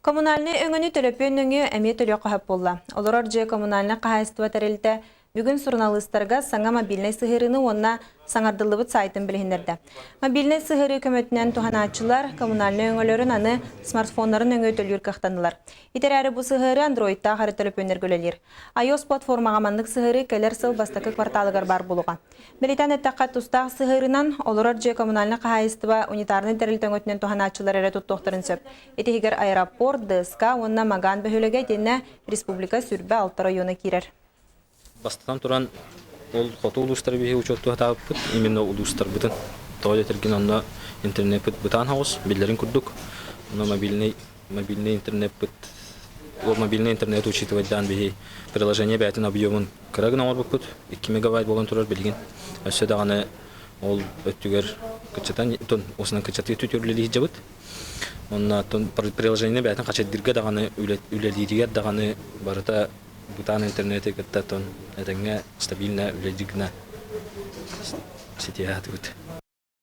Коммунальнай өҥөнү төлөпүөн нөҥүө эмиэ төлүөххэ сөп буолла. Олорор дьиэ коммунальнай хаһаайыстыба тэрилтэ бүгүн суруналыыстарга саҥа мобильнай сыһыарыыны уонна саҥардыллыбыт саайтын билиһиннэрдэ. Мобильнай сыһыарыы көмөтүнэн туһанааччылар коммунальнай өҥөлөрүн аны смартфоннарын нөҥүө төлүүр кыахтаннылар. Ити эрээри бу сыһыарыы андроидтаах эрэ төлөпүөннэргэ үлэлиир. iOS платформаҕа маннык сыһыарыы кэлэр сыл бастакы кварталыгар баар буолуоҕа. Бэлиэтээн эттэххэ, тустаах сыһыарыынан олорор дьиэ коммунальнай хаһаайыстыба унитарнай тэрилтэ өҥөтүнэн туһанааччылар эрэ туттуохтарын сөп. Ити иһигэр аэропорт, ДСК уонна Магаан бөһүөлэгэ итиэннэ республика 26 оройуона киирэр. Бастатан туран, ол хоту улуустары биһи учуоттуу сатаабыппыт, именно улуустарбытын. Тоҕо диэтэргин онно интернеппит бытаан соҕус, биллэрин курдук. Онно мобильный, мобильный интернеппит, ол мобильный интернет учитывайдаан биһи приложение бэйэтин объемун кыра гына оҥорбуппут, 2 мегабайт буолан турар билигин. Өссө даҕаны ол өттүгэр кыччатан, осунан кыччатыы түтүрүлэлии сылдьабыт. Онно приложение бэйэтин хачайдыырга даҕаны, үлэлииригэр даҕаны барыта бытаан интернети кытта тон этэҥҥэ стабильно үлэлиир гына ситиһэ сатыыбыт.